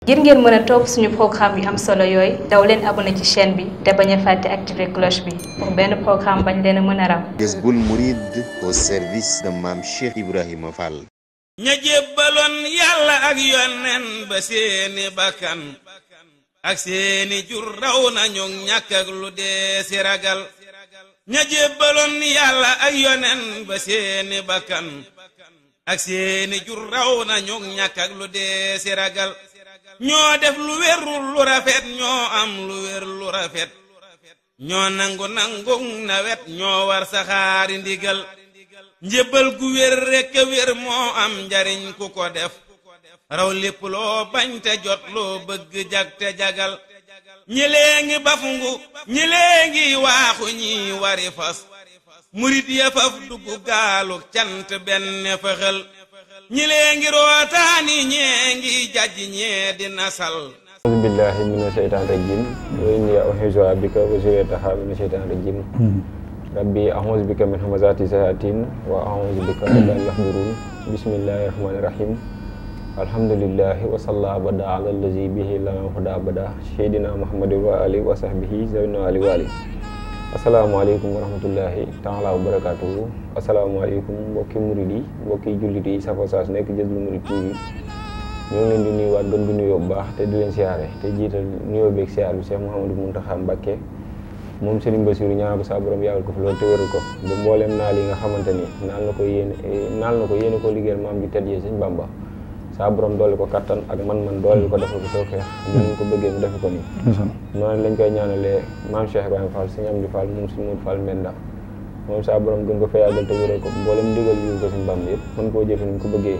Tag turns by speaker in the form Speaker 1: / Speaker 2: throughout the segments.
Speaker 1: ngir ngeen mën a topp suñu programme yu am solo yooyu daw leen abonné ci chaîne bi te bañ a fàtte activer cloche bi pour benn programme bañ leen a mën a ram.
Speaker 2: Jazboul Mouride au service de Mame Cheikh Ibrahima Fall.
Speaker 3: ña jébbaloon yàlla ak yoneen ba seeni bakkan ak seeni jur raw nañu ñàkk ak lu dee si ragal ña jébbaloon yàlla ak yoneen ba seeni bakkan ak seeni jur raw nañu ñàkk ak lu dee si ragal ñoo def lu wérul lu rafet ñoo am lu wér lu rafet ñoo nangu nawet ñoo war saxaari ndigal njébbal gu wér rekk wér moo am njariñ ku ko def raw lépp loo bañ te jot loo bëgg jag te jagal ñilee ngi bafungu ñilee ngi waaxu ñi wari fas murit ya faf dugg gaalu cant benn fëxal ñilee ngi rootaani ñee ngi jajj ñee di nasal
Speaker 4: auzu billahi mina sheytaan rajim wa inni u'iizuha bika wa zurriyyataha mina sheytaan rajim rabbi a'uuzu bika min hamazaati shayaatiin wa a'uuzu bika an yahdurun bismillahi rahmaani rahim alhamdulillahi wa salla abada ala allazi bihi lana huda abada seydina muhammadin wa alihi wa sahbihi zawina ali wa ali asalaamaaleykum wa rahmatullahi taala wa barakatuhu asalaamaaleykum mbokki murid yi mbokki jullit yi safo saa su nekk Jazboul Mouride TV ñoo ngi leen di nuyuwaat gën di nuyoo bu baax te di leen siyaare te jiital nuyoo beeg siyaar bi Cheikh Mouhamadou Mountakha Mbacké moom Serigne Bassirou ñaanal ko sa borom yàggal ko fi loolu te wéral ko ba mbooleem naal yi nga xamante ni naal na ko yéene ko liggéeyal maam ji tedd yi Sëñ Bamba sa borom doole ko kattan ak man doole ko defal ko tawfeex ñu ko bëggee mu defe ko nii noonu lañ koy ñaanalee maam Cheikh Ibrahima Fall Sëñ Amdi Fall moom Sëñ Modou Fall Menda moom sa borom gën ko fa yàggal te wéral ko mbooleem digal yi ko Sëñ Bamba yëpp mën koo jëfe ni mu ko bëggee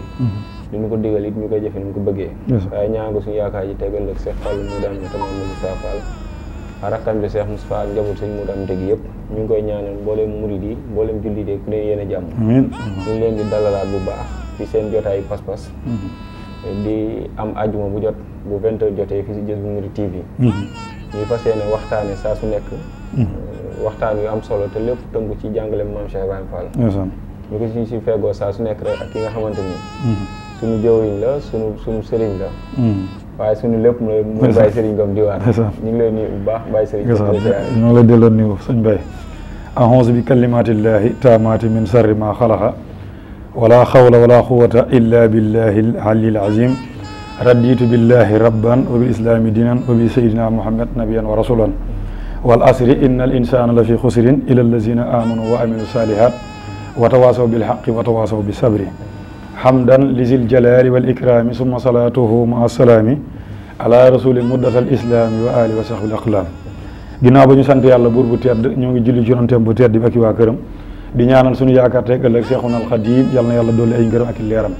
Speaker 4: li ñu ko digal it ñu koy jëfe ni mu ko bëggee waaye ñaan ko suñu yaakaar ji tegal ak Cheikh Fall mu daan tamam Moussa Fall rakkam bi Cheikh Moustapha ak njaboot Sëñ Modou am tegi yëpp ñu ngi koy ñaanal mbooleem murid yi mbooleem jullit yi ku leen yéen a jàmm ñu ngi leen di dalalaat bu baax fi seen jotaay pas-pas di am ajuma bu jot bu 20h jotee fii si Jazboul Mouride TV ñu fas yéene waxtaane saa su nekk waxtaan yu am solo te lépp tënku ci jàngale Maam Cheikh Ibrahima Fall ñu ko si feggoo saa su nekk rek ak ki nga xamante ni suñu jëwriñ la suñu sëriñ la waaye suñu lépp mooy Baye Serigne Ngom Diwaan ñu ngi lay nuyu bu baax Baye Serigne
Speaker 5: ñoo la delloo nuyu sëñ Baye a'uuzu bi kalimatillahi taamaati min sarri ma xalaqa wala xawla wala quwwata illa billahi al-aliyyil azim raditu billahi rabban wa bil islami dinan wa bi sayyidina muhammad nabiyan wa rasulan wal asri innal insana la fi xusrin illa allazina amanu wa amilu salihat wa tawasaw bil haqqi wa tawasaw bis sabri hamdan lizil jalali wal ikrami summa salatuhu ma salaami ala rasuli muddatal islami wa ali wa sahbil aqlam ginnaaw ba ñu sant yàlla buur bu tedd ñoo ngi julli ci yonentam bu tedd bi ak waa këram di ñaanal suñu yaakaar teg ëllëg Cheikhuna al Khadim yàlla na yàlla dolli ay ngërëm ak i leeram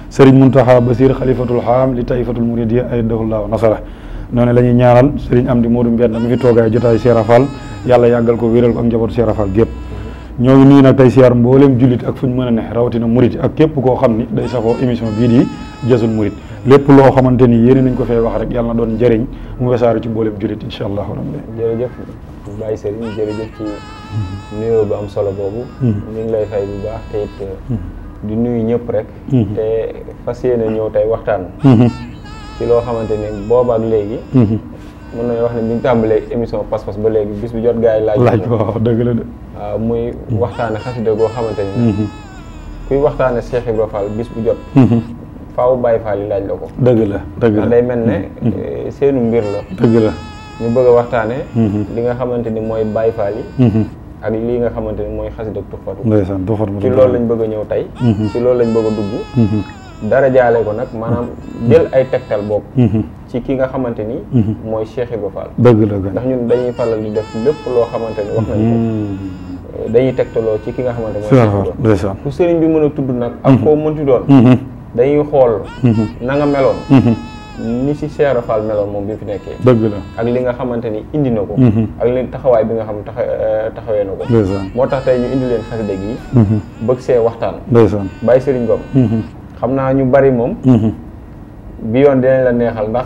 Speaker 5: Serigne Mountakha Bassir xalifatul haam li taifatul muridiyya ayyadahullahu nasara noonu la ñuy ñaanal Serigne Amdi Modou Mbène mi fi toogaay jotaay Cheikh Rafal yàlla yàggal ko wéral ko ak njabootu Cheikh Rafal gépp ñoo ngi nuyu nag tey siyaar mbooleem jullit ak fu ñu mën a ne rawatina murid ak képp koo xam ni day safoo émission bii di Jazboul Mouride lépp loo xamante ni yéene nañ ko fee wax rek yàlla na doon njëriñ mu wesaare ci mbooleem jullit incha allahu rabbi
Speaker 4: jërëjëf Baye Serigne jërëjëf ci nuyoo bu am solo boobu ñu ngi lay fay bu baax te it di nuyu ñëpp rek te fas yéene ñëw tey waxtaan ci loo xamante ni booba ak léegi mën nañu wax ne bi ñu tàmbalee émission pas-pas ba léegi bis bu jot gars yi laaj
Speaker 5: waaw dëgg la de
Speaker 4: waaw muy waxtaane xasida goo xamante ni kuy waxtaane Cheikh Ibrahima Fall bis bu jot faaw Baye Fall yi laaj la ko
Speaker 5: dëgg la
Speaker 4: day mel ne seenu mbir la
Speaker 5: dëgg la
Speaker 4: ñu bëgg a waxtaane li nga xamante ni mooy Baye Fall yi ak lii nga xamante ni mooy xasida tuxfatu
Speaker 5: ndeysaan tuxfatu
Speaker 4: ci loolu lañ bëgg a ñëw tey ci loolu lañ bëgg a dugg dara jaale ko nag maanaam jël ay tegtal bopp ci ki nga xamante ni mooy Cheikh Ibrahima Fall
Speaker 5: dëgg la
Speaker 4: ndax ñun dañuy faral di def lépp loo xamante ni wax nañ ko dañuy tegtaloo ci ki nga xamante mooy Cheikh
Speaker 5: ndeysaan
Speaker 4: ku sëriñ bi mën a tudd nag ak koo mënti doon dañuy xool na nga meloon ni si Cheikh Fall meloon moom bi fi nekkee
Speaker 5: dëgg la
Speaker 4: ak li nga xamante ni indi na ko ak li taxawaay bi nga xam taxawee na ko moo tax tey ñu indi leen xasida gi bëgg see waxtaan
Speaker 5: ndeysaan
Speaker 4: Baye Serigne Ngom xam naa ñu bari moom bi yoon dinañ la neexal ndax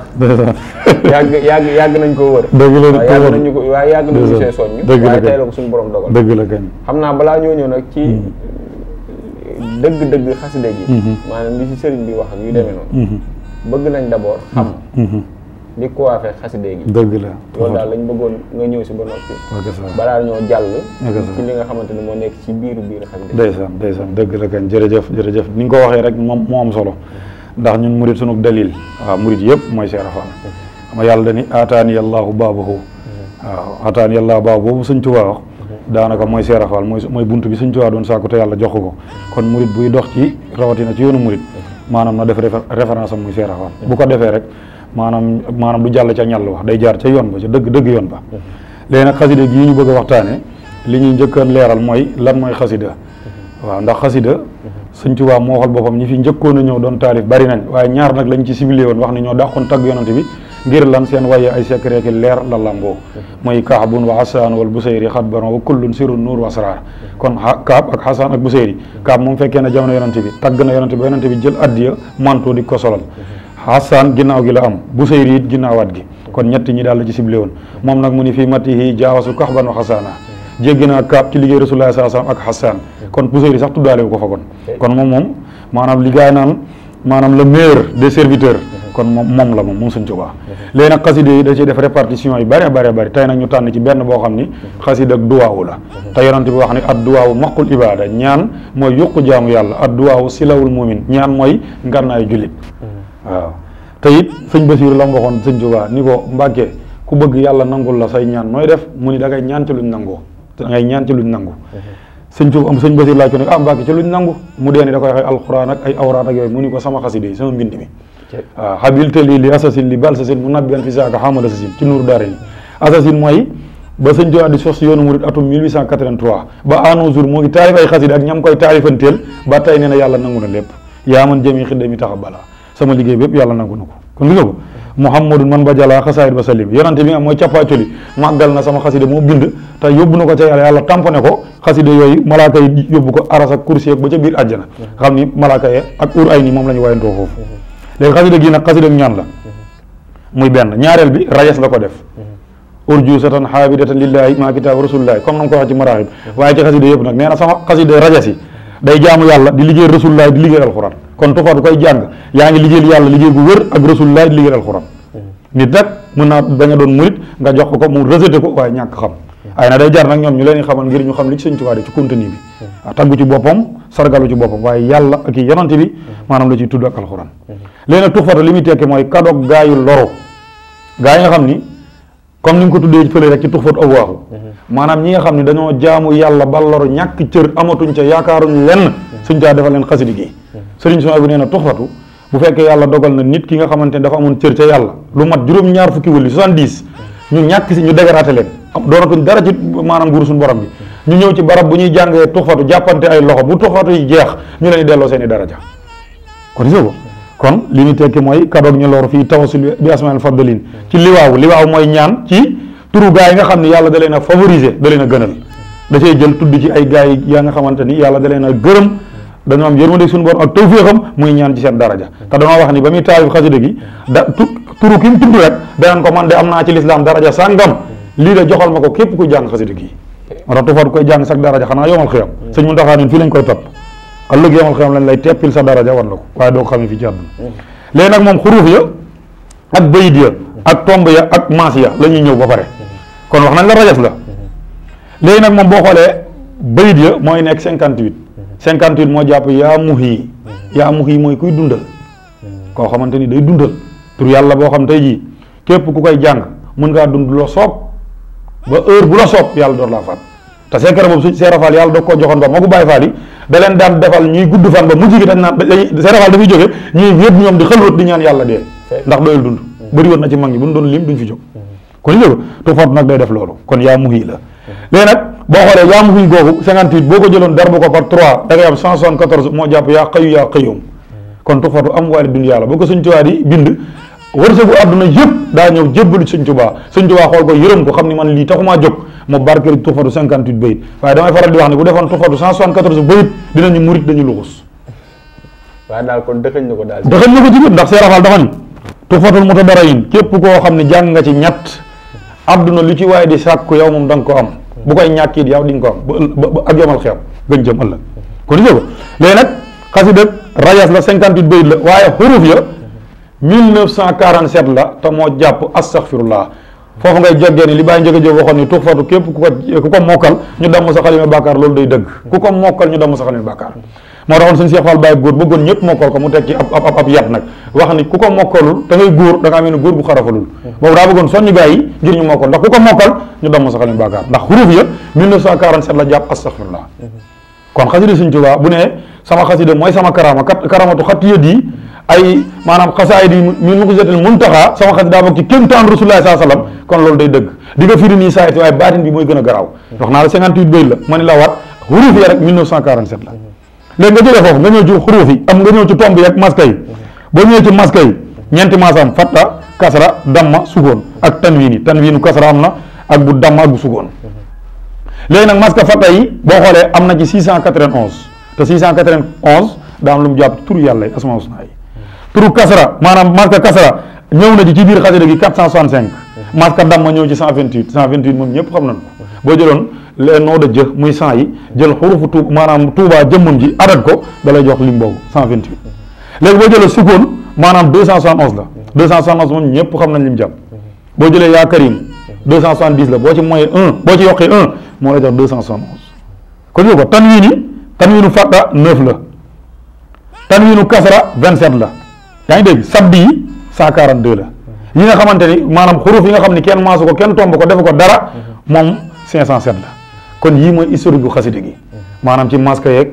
Speaker 4: yàgg nañ koo wër
Speaker 5: dëgg la
Speaker 4: yàgg nañu ko waaye yàgg nañu see soññ waaye tey la ko suñu borom dogal
Speaker 5: dëgg la kañ
Speaker 4: xam naa balaa ñoo ñëw nag ci dëgg-dëgg xasida gi maanaam li si sëriñ bi wax ak yu demee noonu bëgg nañ d'abord xam li coiffé xaside gi
Speaker 5: dëgg la
Speaker 4: loolu daal lañ bëggoon nga ñëw si ba noppi balaa ñoo jàll ci li nga xamante ni moo nekk ci biir xaside
Speaker 5: ndeysaan dëgg la kañ jërëjëf ni nga ko waxee rek moom moo am solo ndax ñun murit sunu dalil waaw murit yëpp mooy Cheikh Rafal xam nga yàlla dani ataani allahu baabahu waaw ataani allahu baabahu boobu Sëñ Tuubaa wax daanaka mooy Cheikh Rafal mooy buntu bi Sëñ Tuubaa doon saako te yàlla jox ko kon murit buy dox ci rawatina ci yoonu murit maanaam na def référence am muy Cheikh Rafal bu ko defee rek maanaam du jàll ca ñàll wax day jaar ca yoon ba ca dëgg yoon ba léegi nag xasida gii ñu bëgg a waxtaane li ñuy njëkk a leeral mooy lan mooy xasida waaw ndax xasida Sëñ Tuubaa moo waxal boppam ñi fi njëkkoon a ñëw doon taalif bari nañ waaye ñaar nag lañ ci ciblé woon wax ni ñoo dàqoon tagg yonante bi ngir lan seen waye ay secret ki leer la lamboo mooy Kaabun wa Hasaan wal Busayri xatbaron wa kullun sirrun nuur wa asraar kon Kaab ak Hasaan ak Busayri Kaab moom fekkee na jamono yonante bi tagg na yonante bi yonante bi jël addiya manto di ko solal Hasaan ginnaaw gi la am Busayri it ginnaawaat gi kon ñett ñi daal la ci ciblé woon moom nag mu ni fii matihi jaawasu Kaxban wa Hasaana jéggi naa Kaab ci liggéey Rasulullah sallallahu alayhi wasallam ak Hasaan kon Busayri sax tuddaale wu ko fa kon moom maanaam li gaay naan maanaam le meilleur des serviteurs kon moom la moom Sëñ Tuubaa léegi nag xasida yi da ciy def répartition yi bëri tey nag ñu tànn ci benn boo xam ni xasida ak duwaawu la te yonent bi wax ni ad duwaawu maqul ibada ñaan mooy yuqu jaamu yàlla ad duwaawu silawul mumin ñaan mooy ngannaayu jullit waaw te it sëñ Basiiru la mu waxoon Sëñ Tuubaa ni ko Mbàkke ku bëgg yàlla nangul la say ñaan nooy def mu ni da ngay ñaan ci luñ nangoo da ngay ñaan ci luñ nangu sëñ Basiiru laaj ko ne Mbàkke ci luñ nangu mu dee ni da koy waxee alxuraan ak ay awraat ak yooyu mu ni ko sama xasida yi sama mbind mi waaw habiltali li assasine li bal sasin mu nabbian fi saaka xamal assasine ci nuuru daara ni assasine mooy ba Sëñ Tuubaa di sos yoonu murid atum 1883 ba à nos jours moo ngi taalif ay xasida ak ñam koy taalifanteel ba tey nee na yàlla nangu na lépp yaa man jëmi xidda mi taxa balaa sama liggéey bépp yàlla nangu na ko kon gis nga ko Muhammadun man ba jalaa xasaayid ba salim yonante bi nga mooy cappaacoli màggal na sama xasida moo bind te yóbbu na ko ca yàlla tamponné ko xasida yooyu malaaka yi yóbbu ko aras ak kursi ba ca biir àjjana xam ni malaaka yi ak ur ay ni moom la ñu wayantoo foofu léegi xasida gi nag xasida ñaan la muy benn ñaareel bi rajas la ko def urjuusatan xaabidatan lillahi ma kitaab rasulillahi comme na nga ko wax ci maraaxib waaye ci xasida yëpp nag nee na sama xasida rajas yi day jaamu yàlla di liggéey rasulillahi di liggéey alxuraan kon tufaatu koy jàng yaa ngi liggéeyal yàlla liggéey gu wër ak rasulillahi di liggéeyal alxuraan nit nag mën naa bañ a doon murit nga jox ko mu rejeté ko waaye ñàkk xam ay na day jar nag ñoom ñu leen di xamal ngir ñu xam li ci Sëñ Tuubaa ci contenu bi taggu ci boppam sargalu ci boppam waaye yàlla ak i yonante bi maanaam la ciy tudd ak alxuraan léegi nag tuxfata li muy tekki mooy kadoog gaayu loro gaa yi nga xam ni comme ni nga ko tuddee fële rek ci tuxfat awwaaxu maanaam ñi nga xam ne dañoo jaamu yàlla ba loro ñàkk cër amatuñ ca yaakaaruñ lenn Sëñ Tuubaa defal leen xasidi gi sëriñ Suhaybu nee na tuxfatu bu fekkee yàlla dogal na nit ki nga xamante ne dafa amoon cër ca yàlla lu mat juróom-ñaar fukki wëli 70 ñu ñàkk si ñu dégaraate leen doonatuñ dara ci maanaam nguuru suñu borom bi ñu ñëw ci barab bu ñuy jàngee tuxfatu jàppante ay loxo bu tuxfatu yi jeex ñu leen di delloo seen i daraja kon gis nga ko kon li ñu tekki mooy kadoog ñu lor fii tawasul bi asmaal fadlin ci liwaaw mooy ñaan ci turu gaa yi nga xam ne yàlla da leen a favoriser da leen a gënal da cay jël tudd ci ay gaa yi yaa nga xamante ni yàlla da leen a gërëm dañoo am yërmande suñu borom ak tawféexam muy ñaan ci seen daraja te dañoo wax ni ba muy taalif xasida gi turu ki mu tudd rek danañ ko man de am naa ci lislaam daraja sàngam lii de joxal ma ko képp kuy jàng xasida gi moo tax tufaat koy jàng sax daraja xanaa yomal xiyam sëñ mu ndaxaa nen fii lañ koy topp ëllëg yomal xiyam lañ lay teppil sa daraja wan la ko waaye doo ko xamee fii ci àdduna léegi nag moom xuruuf ya ak bayit ya ak tomb ya ak maas ya la ñuy ñëw ba pare kon wax nañ la rajas la léegi nag moom boo xoolee bayit ya mooy nekk 58 moo jàpp yaa muhi mooy kuy dundal koo xamante ni day dundal tur yàlla boo xam tey jii képp ku koy jàng mën ngaa dund loo soob ba heure bu la soob yàlla door laa faat te secret boobu su Seera Faal yàlla da koo joxoon ba moo ko bàyyi faal yi da leen daan defal ñuy gudd fan ba mujj gi dañ naan Seera Faal dafay jóge ñuy yëpp ñoom di xëlwat di ñaan yàlla dee ndax doyul dund bëri woon na ci mag ñi bu ñu doon lim duñ fi jóg kon ñu tu fot nag day def loolu kon yaa muhi la léegi nag boo xoolee yaa muhi googu 58 boo ko jëloon darbu ko par 3 da ngay am 174 moo jàpp yaa xayu yaa xëyum kon tu fotu am waali dunya la boo ko Sëñ Tuubaa di bind wërsëgu àdduna yëpp daa ñëw jébbalu Sëñ Tuubaa Sëñ Tuubaa xool ko yërëm ko xam ni man lii taxumaa jóg mu barkeel tu fotu 58 bayit waaye damay faral di wax ne bu defoon tu fotu 174 bayit dinañu murit dañu luxus
Speaker 4: waaye daal kon dëxëñ na ko daal
Speaker 5: dëxëñ na ko ci biir ndax Seera Faal dafa ni tu fotul mutadarayin képp koo xam ne jàng nga ci ñett àdduna lu ci waaye di sàkku yow moom da nga ko am bu koy ñàkkiit yow di nga ko am ba ak yomal xew gën jëm ëllëg kon gis nga ko léegi nag xasida rajas la 58 bayit la waaye xuruf ya 1947 la te moo jàpp astaghfirullah foofu ngay jógee ni li bàyyi njëkk a jóg waxoon ni tuxfatu képp ku ko mokkal ñu damm sa xalima bàkkaar loolu day dëgg ku ko mokkal ñu damm sa xalima bàkkaar moo taxoon suñu Cheikh Fall Baye góor bëggoon ñëpp mokkal ko mu teg ci ab yat nag wax ni ku ko mokkalul da ngay góor da ngaa mel ni góor bu xarafalul boobu daa bëggoon soññu gaa yi ngir ñu mokkal ndax ku ko mokkal ñu damm sa xalima bàkkaar ndax xuruf ya 1947 la jàpp astaghfirullah kon xasida Sëñ Tuubaa bu ne sama xasida mooy sama karamatu xat yët yi ay maanaam xasaayid yi min mu'jizatil muntaxa sama xasida daa bokk ci kéemtaan Rasulullah sallallahu alayhi wasallam kon loolu day dëgg di nga firi nii saayit waaye baatin bi mooy gën a garaaw wax naa la 58 béy la ma ni la waat xuruf yi rek 1947 la léegi nga jógee foofu nga ñëw ci xuruf yi am nga ñëw ci tomb yi ak maska yi boo ñëwee ci maska yi ñeenti maasam fatta kasra damma sugoon ak tanwiinu kasra am na ak bu damma ak bu sugoon léegi nag maska fatta yi boo xoolee am na ci 691 te 691 daa am lu mu jàpp turu yàlla yi asmaa husna yi turu kasra maanaam maska kasra ñëw na ci biir xasida gi 465 maska damma ñëw ci 128 moom ñëpp xam nañ ko boo jëloon les noms de Dieu muy 100 yi jël xurufu maanaam tuubaa jëmmum ji adat ko da lay jox lim boobu 128 léegi boo jëlee sukkoon maanaam 271 la 271 moom ñëpp xam nañ lim jàpp boo jëlee yaa karim 270 la boo ci moyen 1 boo ci yokkee 1 moo lay jox 271 kon yow ko tanwiinu fàtta 9 la tanwiinu kasra 27 la yaa ngi dégg sabdi yi 142 la yi nga xamante ni maanaam xuruf yi nga xam ni kenn maasu ko kenn tomb ko def ko dara moom 507 la kon yii mooy historique bu xasida gi maanaam ci maska yeeg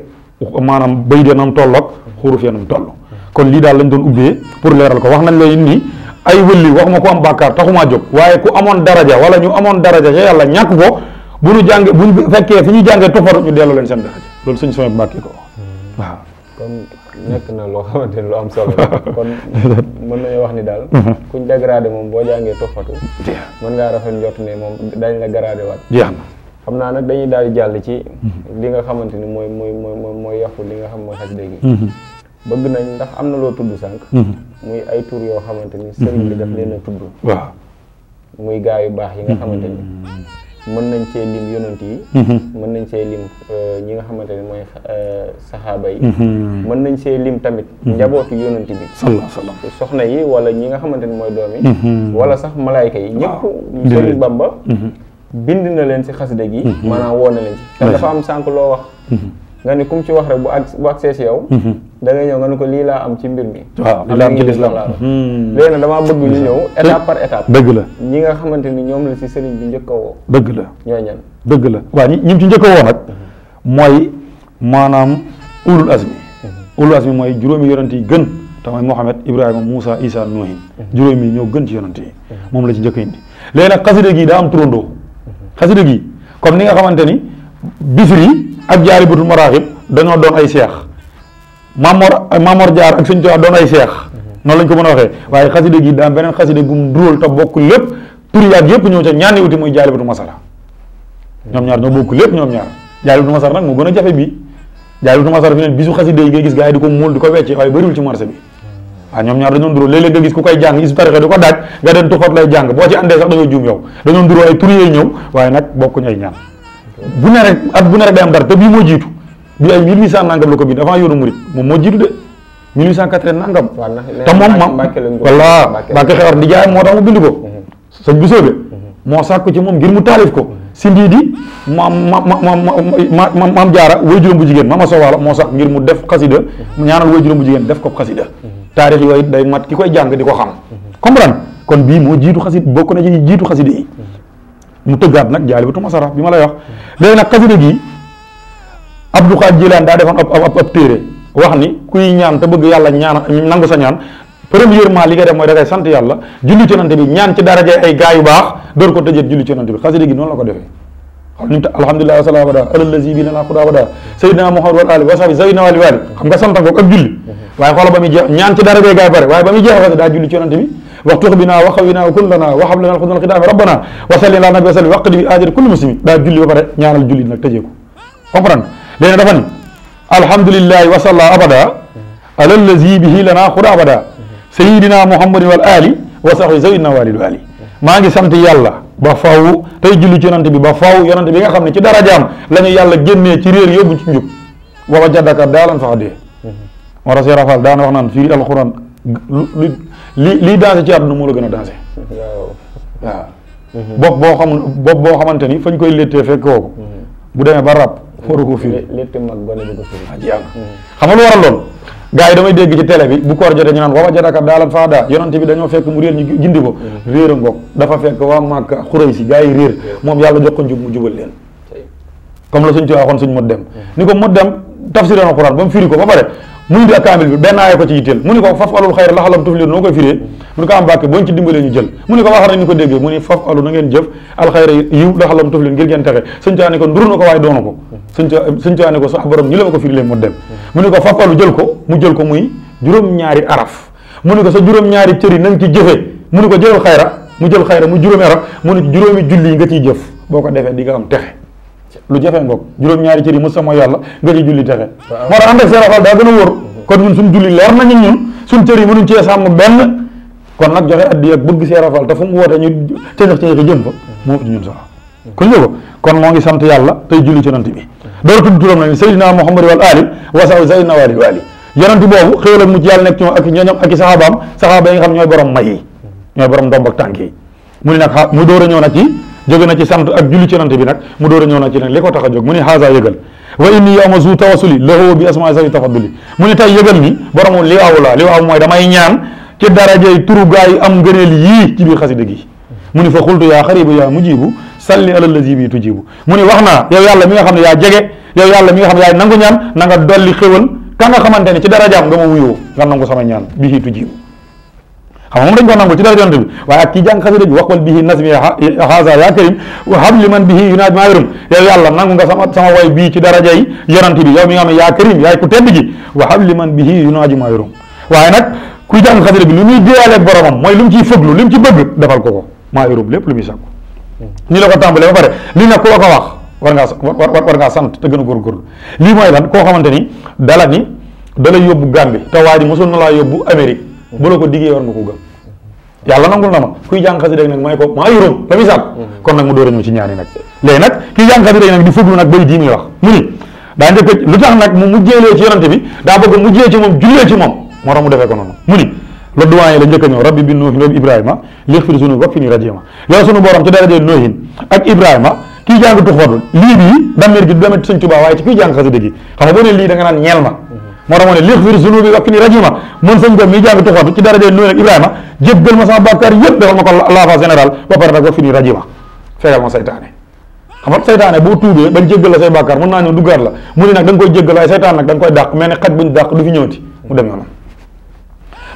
Speaker 5: maanaam bay de nam tolloog xuruf ya nam toll kon lii daal lañ doon ubbee pour leeral ko wax nañ la ni ay wëlli waxuma ko am bàkkaar taxumaa jóg waaye ku amoon daraja wala ñu amoon daraja ca yàlla ñàkk ko bu ñu jànge bu ñu fekkee fi ñu jàngee tuxfatu ñu delloo leen seen daraja loolu suñ sama mbàkki ko waaw
Speaker 4: kon nekk na loo xamante ni lu am solo kon mën nañu wax ni daal kuñ dégradé moom boo jàngee tuxfatu mën ngaa rafet njort ne moom dañ la gradé waat
Speaker 5: jeex na
Speaker 4: xam naa nag dañuy daal di jàll ci li nga xamante ni mooy yàqu li nga xam mooy xasida gi bëgg nañ ndax am na loo tudd sànq muy ay tur yoo xamante ni sëriñ bi daf leen a tudd
Speaker 5: waaw
Speaker 4: muy gaa yu baax yi nga xamante ni mën nañ cee lim yonent yi mën nañ cee lim ñi nga xamante ni mooy saxaaba yi mën nañ cee lim tamit njabootu yonent bi
Speaker 5: sallallahu alayhi wasallam
Speaker 4: soxna yi wala ñi nga xamante ni mooy doom yi wala sax malaayka yi ñëpp sëriñ Bamba bind na leen si xasida gi maanaam woo na leen ci te dafa am sànq loo wax nga ni kum ci wax rek bu agsee si yow da nga ñëw nga ne ko lii laa am ci mbir mi
Speaker 5: waaw lii laa am ci lislaam
Speaker 4: léegi nag damaa bëgg ñu ñëw étape par étape
Speaker 5: dëgg la
Speaker 4: ñi nga xamante ni ñoom la si sëriñ bi njëkk a woo
Speaker 5: dëgg la
Speaker 4: ñooy ñan
Speaker 5: dëgg la waaw ñi ci njëkk a woo nag mooy maanaam ulul azmi mooy juróomi yonent yi gën te mooy Muhammad Ibrahima Moussa Isa Nuhin juróomi yi ñoo gën ci yonent yi moom la ci njëkk a indi léegi nag xasida gi daa am turandoo xasida gi comme ni nga xamante ni Bisri ak Jaalibatul Maraaxib dañoo doon ay seex Mamor Jaar ak Sëñ Tuubaa doon ay seex noonu lañ ko mën a waxee waaye xasida gi daa am beneen xasida gum dural te bokk lépp turiyaat yëpp ñëw ca ñaani wuti muy Jaalibatul Masala ñoom ñaar ñoo bokk lépp ñoom ñaar Jaalibatul Masala nag moo gën a jafe bii Jaalibatul Masala fi neen bisu xasida yi ngay gis gars yi di ko muul di ko wecce waaye bëriwul ci marché bi waaw ñoom ñaar dañoo dural léeg-léeg nga gis ku koy jàng isu tarixe di ko daaj nga dem tuxfat lay jàng boo ci àndee sax dañoo juum yow dañoo dural ay tur yooyu ñëw waaye nag bokkuñ ay ñaan bu ne rek at bu ne rek day am dara te bii moo jiitu bii ay 1800 nangam la ko bind avant yoonu murit moom moo jiitu de 1880 nangam te moom walla Mbàkke Xewar di jaay moo tax mu bind ko sëñ bu soobe moo sàkk ci moom ngir mu taalif ko si ndii di maam jaara way juróom bu jigéen mama sowaalo moo sàkk ngir mu def xasida mu ñaanal way juróom bu jigéen def ko xasida taarix yooyu day mat ki koy jàng di ko xam comprendre kon bii moo jiitu xasida bokk na ci jiitu xasida yi mu tëggaat nag Jaalibatul Masala bi ma lay wax léegi nag xasida gi Abdou Xaadir Jilaan daa defoon ab téere wax ni kuy ñaan te bëgg yàlla ñaan nangu sa ñaan premièrement li nga def mooy da ngay sant yàlla julli ci yonent bi ñaan ci daraja ay gaa yu baax door ko tëjee julli ci yonent bi xasida gi noonu la ko defee xam ni alhamdulilah wa salaam abada alallazi bi lana xuda abada sayyidina Muhammad wal ali wa sahbi sayyidina wali wali xam nga sant ko ak julli waaye xoola ba muy jeex ñaan ci daraja gaa yu bare waaye ba muy jeex daa julli ci yonent bi waxtu bina wa xawina wa kullana wa hablana al khudnal khidam rabbana wa salli ala nabi wa sallim waqdi bi ajri kulli muslimin daa julli ba pare ñaanal julli nag tëjee ko comprendre léegi dafa ni alhamdulillahi wa salla abada alallazi bihi lana xuda abada sayyidina muhammadin wal ali wa sahbi sayyidina walil wali maa ngi sant yàlla ba faw tey julli ci yonante bi ba faw yonante bi nga xam ne ci darajaam la ñu yàlla génnee ci réer yóbbu ci njub wa wajadaka daalan faxadee moo tax Seex Faal daana wax naan firi alxuraan lu lii dansé ci àdduna moo la gën a dansé waaw bopp boo xamante ni fañ koy léttee fekk kooku bu demee ba rab waru ko firi
Speaker 4: létt mag gone bi ko firi
Speaker 5: jeex na xam nga lu waral loolu gars yi damay dégg ci télé bi bu koor jotee ñu naan wa wajadaka daalan fahdaa yonante bi dañoo fekk mu réer ñu gindi ko réer a ngoog dafa fekk waa Màkka Xuraysi gars yi réer moom yàlla jox ko njub mu jubal leen comme la suñ ci waxoon suñ mot dem ni ko mot dem tafsir alquran ba mu firi ko ba pare mu indi ak kaamil bi benn aaya ko ci yitteel mu ni ko faf alul xayra laxalam tuflihuun noo koy firee mu ni ko am Mbàkke boo ñu ci dimbalee ñu jël mu ni ko waxal rek ni ko déggee mu ni faf alu na ngeen jëf alxayra yiw laxalam tuflihuun ngir ngeen texe sëñ Tuubaa ne ko nduru na ko waaye doonu ko sëñ Tuubaa ne ko sax borom ñi la ma ko firi leen mot dem mu ni ko faf alu jël ko mu jël ko muy juróom-ñaari araf mu ni ko sa juróom-ñaari cëri na nga ci jëfee mu ni ko jëlal xayra mu jël xayra mu juróomi araf mu ni juróomi julli yi nga ciy jëf boo ko defee di nga am texe lu jafe ngoog juróom-ñaari cëri mu sama yàlla nga ciy julli texe moo tax ànd ak seen rafal daa gën a wóor kon ñun suñ julli leer nañu ñun suñ cër yi mënuñ cee sàmm benn kon nag joxe addi ak bëgg see rafal te fu mu woote ñu ceñax jëm fa moo ëpp ñun sax ku ñu ko kon moo ngi sant yàlla tey julli ci yonent bi door tudd turam nañ Seydina Muhammad wal ali wasaw Seydina wali wali yonent boobu xéwal ak mucc yàlla nekk ci moom ak ñooñam ak i saxaabaam saxaaba yi nga xam ñooy borom may yi ñooy borom ndomb ak tànk yi mu ni nag mu door a ñëw nag ci jóge na ci sant ak julli ci yonent bi nag mu door a ñëw nag ci nag li ko tax a jóg mu ni haasa yëgal wa inni yawma zu tawassuli lahu bi asmaa sawi tafadduli mu ni tey yëgal ni borom li waaw la li waaw mooy damay ñaan ci darajey turu gaa yi am ngëneel yii ci biir xasida gi mu ni fa xultu yaa xaribu yaa mujibu salli ala lazi bi tujibu mu ni wax naa yow yàlla mi nga xam ne yaa jege yow yàlla mi nga xam ne yaay nangu ñaan na nga dolli xéwal ka nga xamante ni ci darajaam nga ma wuyoo nga nangu sama ñaan bihi tujibu xam nga moom dañ ko nangul ci dara yonent bi waaye ak kii jàng xasida bi waqbal bihi nasmi haza ya karim wa hab liman bihi yunaaj maa yorum yow yàlla nangu nga sama way bii ci daraja yi yonent bi yow mi nga xam ne yaa karim yaay ku tedd ji wa hab liman bihi yunaaj maa yorum waaye nag kuy jàng xasida bi lu muy déyaaleeg boromam mooy lu mu ciy fëglu lu mu ci bëgg defal ko maa yorum lépp lu muy sàkku ni la ko tàmbalee ba pare li nag ku la ko wax war ngaa sant te gën a góorgóorlu lii mooy lan koo xamante ni dala yóbbu Gambie te waa ji mosoon na laa yóbbu Amérique bu la ko diggee war nga ko gëm yàlla nangul na ma kuy jàng xasida nag may ko maa yuróom la muy sàkk kon nag mu door a ñëw ci ñaani nag léegi nag kii jàng xasida nag di fuglu nag bay dii muy wax mu ni daa njëkk lu tax nag mu mujjeelee ci yonante bi daa bëgg mujjee ci moom jullee ci moom moo tax mu defee ko noonu mu ni le doyen la njëkk a ñëw rabbi bi nuuhin wa ibrahima lixfir sunu wak fi ni rajima yow sunu borom ci daraje nuuhin ak ibrahima kii jàng tuxfatu lii bii damir gi du demee Sëñ Tuubaa waaye ci kuy jàng xasida gi xam nga boo ne lii da nga naan ñeel ma moo tax moo ne lixfir zunubi wa kini rajima mën sëñ doom mi jàng tuxfatu ci daraje nuuhin ak ibrahima jéggal ma sama bàkkaar yëpp defal ma ko laafa général ba pare nag wa fi ni rajima fegal ma saytaane xam nga saytaane boo tuubee bañ jéggal la say bàkkaar mën naa ñëw duggaat la mu ni nag da nga koy jéggal waaye saytaan nag da nga koy dàq mel ne xaj buñ dàq du fi ñëwati mu dem yoonam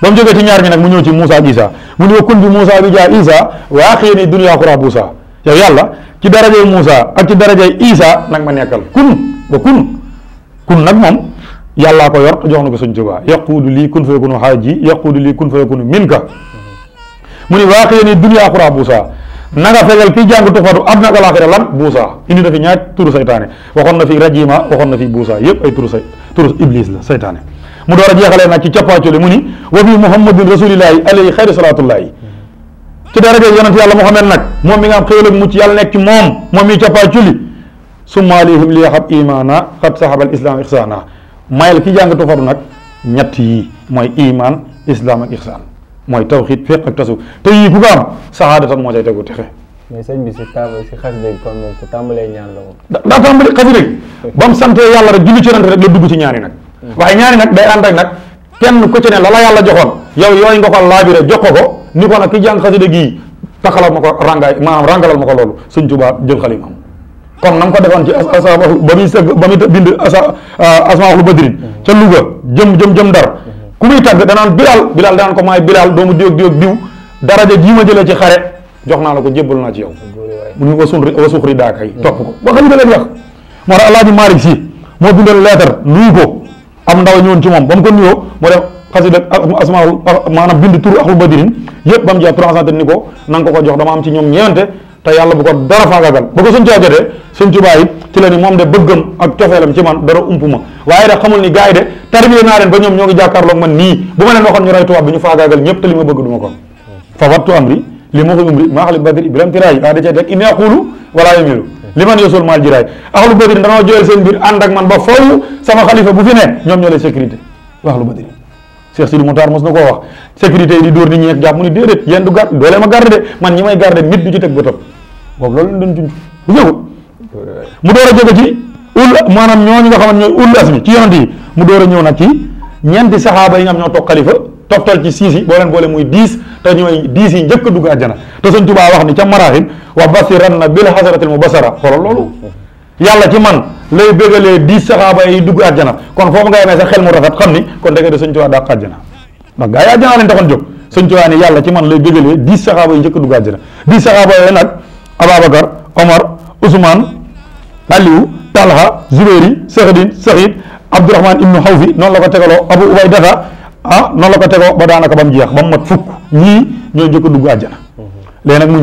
Speaker 5: ba mu jógee ci ñaar ñi nag mu ñëw ci Moussa ak Isa mu ni wa kun bi Moussa bi jaa Isa waa xëy ni dunya xura buusa yow yàlla ci darajey Moussa ak ci darajey Isa nag ma nekkal kun nag moom yàllaa ko yor jox na ko Sëñ Tuubaa yaquudu lii kun fa yakunu haaji yaquudu lii kun fa yakunu minka mu ni waa xëy ni dunya xura buusa na nga fegal kii jàng tuxfatu àdduna ak alaaxira lan buusa indi na fi ñaar turu saytaane waxoon na fi rajima waxoon na fi buusa yëpp ay turu iblis la saytaane mu door a jeexalee nag ci cappaacoli mu ni wa fi muhammadin rasulillahi alayhi xayri salatullahi ci daraja yonent yàlla Muhammad nag moom mi nga am xéwal ak mucc yàlla nekk ci moom mi cappaacoli summa alayhim li yaxab imana xat sahabal islam ixsaana mayel ki jàng tuxfatu nag ñett yi mooy iman islam ak ixsaan mooy tawxiid fiq ak tasawuf te yii ku ko am saxaadatan moo cay tegu texe
Speaker 4: mais sëñ bi si xasida gi kon moom ku tàmbalee ñaan la moom
Speaker 5: daa tàmbali xasida gi ba mu santee yàlla rek julli ci yonent rek la dugg ci ñaani nag waaye ñaani nag day ànd ak nag kenn ku ci ne la yàlla joxoon yow yooyu nga ko laabire jox ko ni ko nag ki jàng xasida gii taxalal ma ko rangaay maanaam rangalal ma ko loolu Sëñ Tuubaa jël xalimaam comme na mu ko defoon ci ba muy sëgg ba muy bind asmaahul badrin ca Louga jëm Ndar ku muy tàgg danaan Bilal danaan ko maay Bilal doomu diw ak diw daraja jii ma jëlee ci xare jox naa la ko jébbal naa ci yow mu ni wasuxri daakay topp ko ba xasida leen wax moo tax Alaaji Malick Si moo bindoon leetar nuyu ko am ndaw ñëwoon ci moom ba mu ko nuyoo moo def xasida asmaul maanaam bind turu axlu badrin yëpp ba mu jeex 300 ni ko na nga ko jox dama am ci ñoom ñeewante te yàlla bu ko dara faagagal ba ko Sëñ Tuubaa jotee Sëñ Tuubaa it ci la ni moom de bëggam ak cofeelam ci man dara ump ma waaye de xamul ni gars yi de tarbiye naa leen ba ñoom ñoo ngi jàkkaarloog man nii bu ma leen waxoon ñu roy tubaab bi ñu faagaagal ñëpp te li ma bëgg du ma kon fa wattu amri li ma ko umri maa xali badri bilam tiraay daa da cee teg inni aqulu wala yamilu li man yosul maal jiraay axlu badri danoo joyal seen biir ànd ak man ba foofu sama xalifa bu fi ne ñoom ñoo lay sécurité axlu badri Cheikh Sidi Moutar mos na koo wax sécurité yi di dóor nit ñi ak jàpp mu ni déedéet yéen du garde doolee ma garde de man ñi may garde nit du ci teg bëtam boobu loolu lañ doon junj bu jógut mu door a jóge ci maanaam ñooñu nga xamante ñooy ulul asmi ci yonent yi mu door a ñëw nag ci ñeenti saxaaba yi nga xam ñoo toog xalifa toftal ci 6 yi boo leen boole muy 10 te ñooy 10 yi njëkk a dugg àjjana te Sëñ Tuubaa wax ni ca maraaxib wa basiranna bil hasratil mubasara xoolal loolu yàlla ci man lay bégalee 10 saxaaba yi dugg àjjana kon foofu nga yemee sa xel mu rafet xam ni kon dëgg de Sëñ Tuubaa dàq àjjana ndax gaa yi àjjana leen taxoon jóg Sëñ Tuubaa ni yàlla ci man lay bégalee 10 saxaaba yi njëkk a dugg àjjana 10 saxaaba yooyu nag Ababacar Omar Ousmane Aliou Talha Zubayri Saxdin Saxid Abdourahman ibnu Xawfi noonu la ko tegaloo Abu Ubaydata noonu la ko tegoo ba daanaka ba mu jeex ba mu mat fukk ñii ñoo njëkk a dugg àjjana léegi nag mu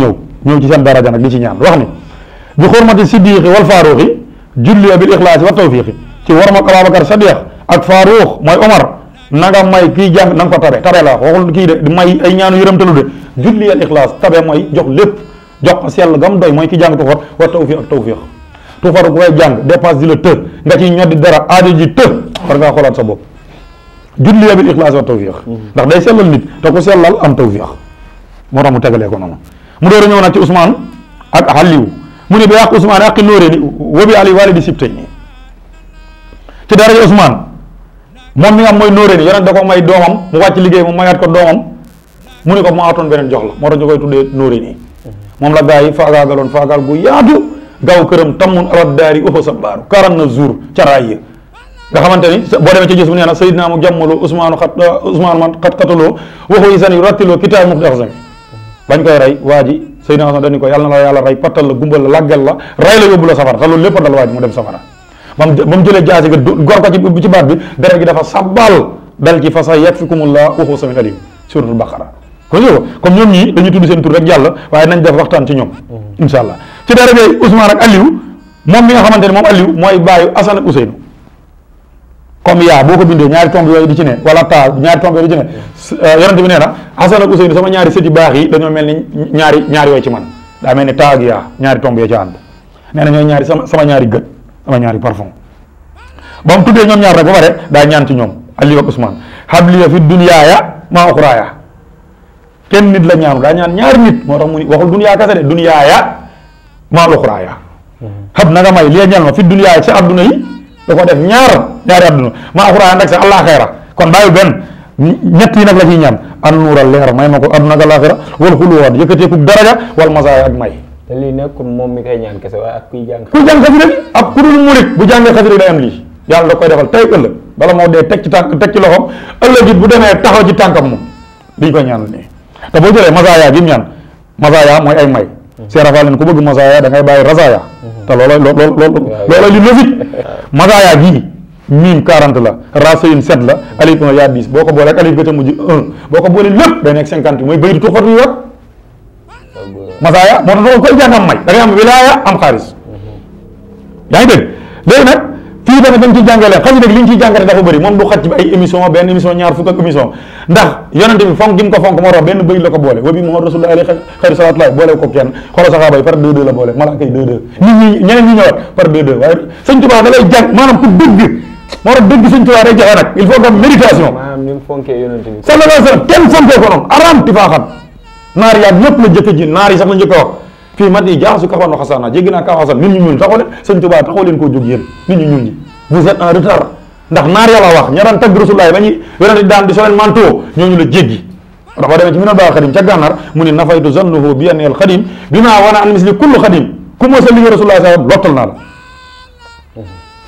Speaker 5: ñëw ci seen daraja nag di ci ñaan wax ni bi xurmati siddiqi wal faaruqi julliya bil ixlaasi wa tawfiqi ci warmak Ababacar Sadiq ak Faaruq mooy Omar na nga may kii jàng na nga ko tabe la waxul kii de may ay ñaanu yërëmtalu de julliya al ixlaas tabe mooy jox lépp jox ko sell gam doy mooy ki jàng tuxar wa tawfiq ak tawfiq tuxar ku koy jàng dépense di la të nga ciy ñoddi dara aajo ji të war ngaa xoolaat sa bopp julliya bil ixlaas wa tawfiq ndax day sellal nit te ku sellal am tawfiq moo tax mu tegalee ko noonu mu door a ñëw nag ci Ousmane ak Aliou mu ne bi yàq Ousmane aqi nóoree ni wa bi ali walidi sibtay nii ci daraja Ousmane moom mi nga xam mooy nóoree ni yonent da ko may doomam mu wàcc liggéey mu mayaat ko doomam mu ne ko mu atoon beneen jox la moo tax ñu koy tuddee nóoree nii moom la gaa yi faagaagaloon faagaal gu yaatu gaaw këram tammun alat daari oxo sa baaru 49 jours ca raay nga xamante ni boo demee ci gis mu nee na Seydina mu jàmmaloo Ousmane man xat kataloo waxu yi san yu rattiloo kitaab muxtaxsami bañ koy rey waa ji Seydina Ousmane dañu ko yàlla na la yàlla rey pattal la gumbal la laggal la rey la yóbbu la safara te loolu lépp dal waa ji mu dem safara ba mu jëlee jaasi ga gor ko ci baat bi deret gi dafa sabbal dal ci fa sa yakfikumullah waxu samin alim suratul baqara kon yow comme ñoom ñii dañuy tudd seen tur rek jàll waaye nañ def waxtaan ci ñoom insha allah ci darajay Ousmane ak Aliou moom mi nga xamante ne moom Aliou mooy bàyyi Assane ak Ousseynou comme yaa boo ko bindee ñaari tomb yooyu di ci ne wala taa ñaari tomb yooyu di ci ne yonente bi nee na Assane ak Ousseynou sama ñaari sëti baax yi dañoo mel ni ñaari yooyu ci man daa mel ni taa ak yaa ñaari tomb yoo ci ànd nee na ñooy ñaari sama ñaari gët sama ñaari parfum ba mu tuddee ñoom ñaar rek ba pare daa ñaan ci ñoom Aliou ak Ousmane habliya fi dunyaaya maa uxraaya kenn nit la ñaanu daa ñaan ñaari nit moo tax mu ni waxul dunyaa kese de dunyaaya maa uxraaya xab na nga may li ñaan ma fi dunyaaya ci adduna yi da ko def ñaari adduna maa uxraaya nag sa àllaaxira kon bàyyi benn ñett yi nag la ciy ñaan an nuural leer may ma ko adduna ak àllaaxira wal xuluwaat yëkkateeku daraja wal masaaya ak may
Speaker 4: te lii nekkul moom mi koy ñaan kese waaye ak kuy jàng
Speaker 5: xasida bi ak ku dul murit bu jàngee xasida day am lii yàlla da koy defal tey ëllëg bala moo dee teg ci loxoom ëllëg it bu demee taxaw ci tànkam moom diñ ko ñaan nii te boo jëlee masaaya gi mu ñaan masaaya mooy ay may seerafal leen ku bëgg masaaya da ngay bàyyi rasaaya te looloo li logique masaaya gii miim 40 la rasayin 7 la alif 1 yaa 10 boo ko boolee ak alif gëta mujj 1 boo ko boolee lépp day nekk 50 mooy bayri tuxat yi wat masaaya moo tax doo koy jàng am may da ngay am wilaaya am xaalis yaa ngi dégg léegi nag fii tamit dañ ciy jàngale xasida li ñu ciy jàngate dafa bëri moom du xaj ci ay émission benn émission ñaar fukk ak émission ndax yonente bi fonk gi mu ko fonk moo tax benn bëy la ko boole wa bi Muhammad rasulullah alayhi xayru salaatullahi boole ko kenn xoolal saxaaba yi par 2-2 la boole malaaka yi 2-2 nit ñi ñeneen ñi ñëwaat par 2-2 waaye sëñ Tuubaa da lay jàng maanaam ku dëgg moo tax dëgg sëñ Tuubaa day joxe nag il faut que méditation
Speaker 4: maanaam ni mu fonkee yonente bi
Speaker 5: sallallahu alayhi wa sallam kenn fonkee ko noonu aram ti faa xam naar yaag ñëpp la jëkk ji naar yi sax la njëkk a wax fii mat yi jaaxasu kaxoon xasaana jéggi naa kaw xasan nit ñu ñuul taxoo leen sëñ Tuubaa taxoo leen koo jóg yéen nit ñu ñuul ñi vous êtes en retard ndax naar yàlla wax ña daan tagg Rasulullaah ba ñuy yonente daan di soleen manto ñooñu la jéggi dafa demee ci minal baa xadim ca gànnaar mu ne nafaytu zannuhu bi anil xadim bi maa wana an misli kullu xadim ku moo sa liggéey Rasulullaah sa lottal naa la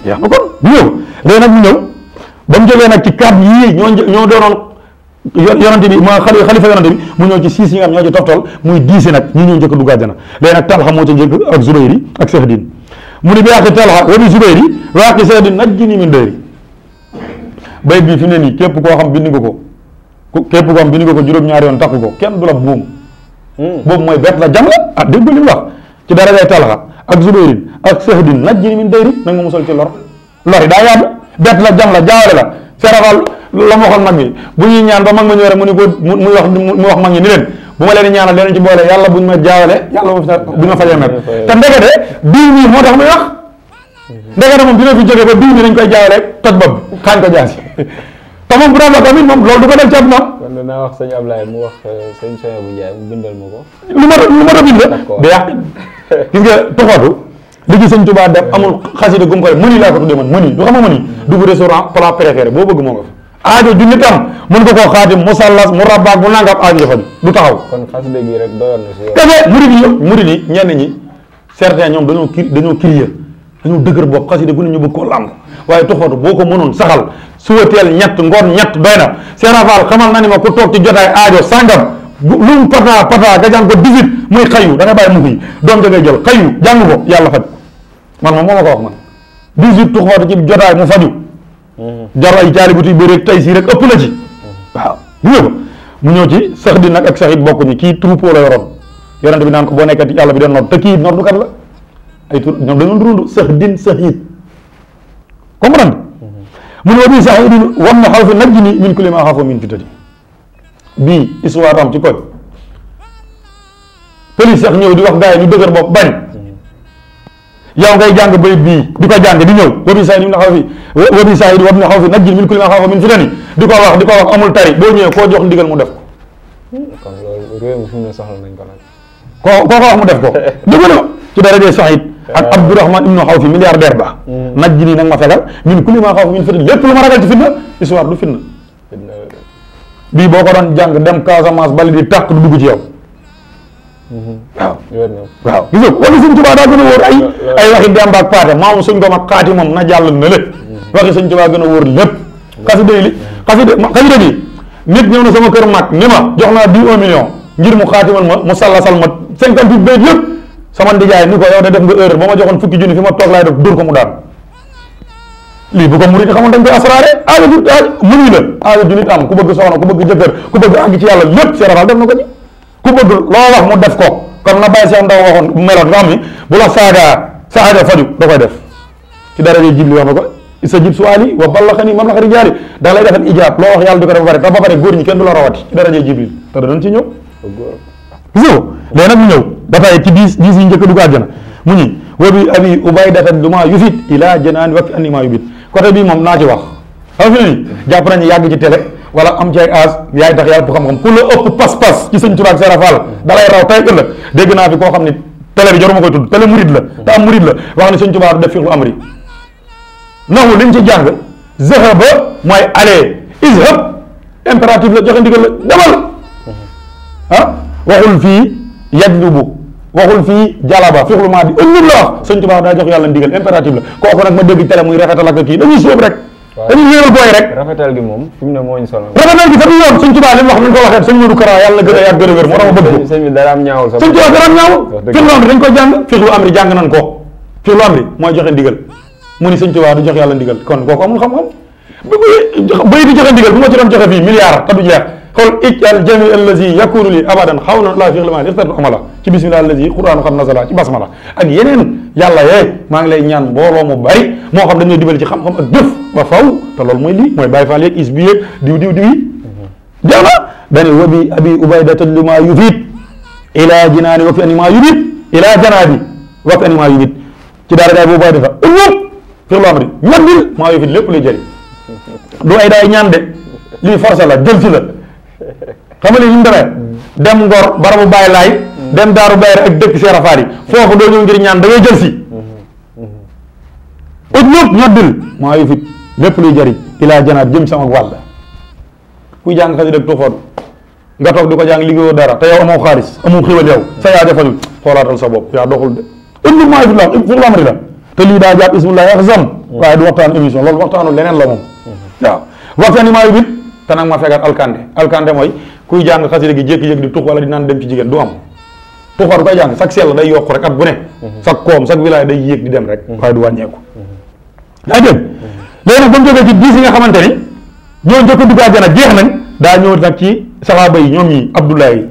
Speaker 5: yaa na kon bu ñëw léegi nag mu ñëw ba mu jógee nag ci cadre yii ñoo doonoon yonente bi ma xalifa yonente bi mu ñëw ci 6 yi nga xam ñoo ci toftal muy 10 nag ñi ñoo njëkk dugg àjjana léegi nag Talha moo ca njëkk ak Zubayri ak Sahdin mu ni bi yàqi Talha wa bi Zubayri waaqi Sahdin najjini min dayri bayit bi fi mu ne nii képp koo xam bind nga ko juróom-ñaari yoon takku ko kenn du la buum boobu mooy bet la jam la ah dégg li mu wax ci darajay Talha ak Zubayri ak Sahdin najjini min dayri nag ma musal ci lor yi daa yaatu bet la jam la jaawale la serafal la ma waxoon mag mi bu ñuy ñaan ba mag ma ñëw rek mu ni ko mu wax mag ñi ni leen bu ma leen ñaanal leen ci boole yàlla buñ ma jaawale yàlla buñ ma fajee mer te ndekete diw mii moo tax muy wax ndekete moom dina fi jóge ba diw mi dañ koy jaawale toj bopp xaañ ko jaasi te moom bu daan wax tamit moom loolu du ko def ci àdduna.
Speaker 4: kon danaa wax sëñ Ablaye mu wax sëñ Sonia bu Ndiaye mu bindal ma ko.
Speaker 5: lu ma doon bind.
Speaker 4: d'accord
Speaker 5: day yàq gis nga tuxatu li ci sëñ Tuubaa def amul xasida gum ko def mëni laa ko tuddee man mëni du xam nga mëni dugg restaurant plat préféré boo bëgg moo nga fa aajo ju nit am mën nga koo xaatim mu sallas mu rabbaak mu nangam aajo ja faju du taxaw.
Speaker 4: kon xasida gi rek doyoon na si yow.
Speaker 5: kese murid yi ñenn ñi certains ñoom dañoo crier dañoo dëgër bopp xasida gu ne ñu bëgg koo làmb waaye tuxatu boo ko mënoon saxal suba teel ñett ngoon ñett doy na Seera Faal xamal na ni ma ku toog ci jotaay aajo sàngam lu mu pata nga jàng ko 18 muy xayu da nga bàyyi mukk yi doom ja ngay jël xayu jàng ko yàlla faj man moom moo ma ko wax man 18 tuxatu ci jotaay mu faju jar ay caali bu tuy bëri rek tey sii rek ëpp na ci waaw bu nga ko mu ñëw ci sax di nag ak saxit bokkuñu kii troupeau la yoroon yonente bi naan ko boo nekkee ci yàlla bi doon nodd te kii noddukat la ay tur ñoom dañoo dund sax din saxit comprendre mu ne wa bii saxidin wan na xaw fi naj ni min kulli ma xaafoo min fitati bii histoire am ci koñ police sax ñëw di wax gars yi ñu dëgër bopp bañ yow ngay jàng bayit bii di ko jàng di ñëw wa bii saxidin wa bii saxidin wan na xaw fi naj ni min kulli ma xaafoo min fitati di ko wax amul tari boo ñëwee koo jox ndigal mu def ko
Speaker 4: kon loolu réew mi fi mu ne soxla nañ ko nag.
Speaker 5: koo ko wax mu def ko dëgg la ci dara dee saxit ak Abdourahman ibnu Xawfi milliardaire ba naj ji nii nag ma fegal min kulli maa xaw min fitna lépp lu ma ragal ci fitna histoire du fitna bii boo ko doon jàng dem Casamance bali di tàq du dugg ci yow waaw gis nga wala sëñ Tuubaa daa gën a wóor ay waxi demb ak paate maamu suñ ko mag xaati moom na jàll na lépp waxi sëñ Tuubaa gën a wóor lépp xasida bi nit ñëw na sama kër mag ni ma jox naa 10 million ngir mu xaatimal ma mu sallasal ma 58 bayt yëpp sama ndijaay ni ko yow de def nga erreur ba ma joxoon fukki junni fi ma toog laay def dóor ko mu daan lii bu ko murid xamoon dañ koy asraare aajo ju mënuñ la aajo ju nit am ku bëgg soxna ku bëgg jëkkër ku bëgg àgg ci yàlla lépp Seera Faal def na ko ci ku bëgg loo wax mu def ko comme na bàyyi seen ndaw waxoon meloon nga xam ni bu la saagaa sa aajo faju da koy def ci dara jee jibli wax na ko sa jib suwaali wa ballaxani mam laxari jaari da lay defal ijaab loo wax yàlla du ko def ba pare te ba pare góor ñi kenn du la rawati ci dara jee jibril te danañ ci ñëw gis nga léegi nag mu ñëw ba tey ci 10 yi njëkk a dugg àjjana mu ñi wa bi abi ubaydatan lu maa yufit ila janaan wakki anni maa yubit côté bii moom naa ci wax xam fi ne ni jàpp nañu yàgg ci télé wala am ci ay âge yaay tax yàlla bu xam-xam ku la ëpp pas-pas ci sëñ Tuubaa ak Seera Faal da lay raw tey ëllëg dégg naa fi koo xam ne télé bi jaruma koy tudd télé murid la te am murid la wax ne sëñ Tuubaa def fiixlu amri naxu liñ ci jàng zahaba mooy aller izhab impératif la joxe ndigal la demal waxul fii yajlubu waxul fii jalaba fiixlu maa di ëllëg la wax sëñ Tuubaa daa jox yàlla ndigal impératif la kooku nag ma dégg télé muy rafetal ak kii dañuy sóob rek dañuy wéeral booy rek
Speaker 4: rafetal gi moom fi mu ne moo ñu solo
Speaker 5: rafetal gi sax yoon sëñ Tuubaa li mu wax nañ ko waxee sëñ Modou Kara yàlla na gën a yàgg gën a wér moo tax ma bëgg ko
Speaker 4: sëñ bi dara am ñaawul sax
Speaker 5: sëñ Tuubaa dara am ñaawul fiixlu amri dañ ko jàng fiixlu amri jàng nañ ko fiixlu amri mooy joxe ndigal mu ni sëñ Tuubaa du jox yàlla ndigal kon kooku amul xam-xam bay di joxe ndigal bu ma ci doon joxe fii milliard te du jeex xool ijal jami allazi yakunu li abadan xaw na laa fiixlu maa ixtartu amala ci bismillah allazi qur'aanu xam nasala ci basmala ak yeneen yàlla yee maa ngi lay ñaan mbooloo mu bari moo xam dañuy dimbali ci xam-xam ak jëf ba faw te loolu mooy lii mooy Baay Faal yeeg is bi yeeg diw yi jeex na dani wabi abi ubaydata li maa yufit ila jinaani wa fi ani maa yubit ila janaadi wa fi ani maa yubit ci daara gaay boobu bay defa ëpp fiixlu amri ñaddil maa yufit lépp lay jëriñ du ay daay ñaan de lii force la jël ci la xam nga ni ñu demee dem Ngor barabu Baay Laay dem Daaru Bayre ak dëkk Seera Faal yi foofu doo ñëw ngir ñaan da ngay jël si ut ñëpp ñoddil maa yu fit lépp luy jëriñ ilaa janaat jëm sama wàll kuy jàng xasida ak tuxoon nga toog di ko jàng liggéeyoo dara te yow amoo xaalis amoo xiwal yow sa yaa defalul xoolaatal sa bopp yaa doxul de ut ñëpp maa yu fit la fiixlu amri la te lii daa jàpp ismullahi axzam waaye du waxtaanu émission loolu waxtaanu leneen la moom waaw waxtaan yi maa yu fit te nag ma fekkaat alkande mooy kuy jàng xasida gi jékki-jékki di tux wala di naan dem ci jigéen du am tuxar du koy jàng chaque sell day yokku rek at bu ne chaque koom chaque wilaaya day yéeg di dem rek waaye du wàññeeku yaa dégg léegi nag ba mu jógee ci 10 yi nga xamante ni ñoo njëkk a dugg àjjana jeex nañ daa ñëw nag ci saxaaba yi ñoom ñi Abdoulaye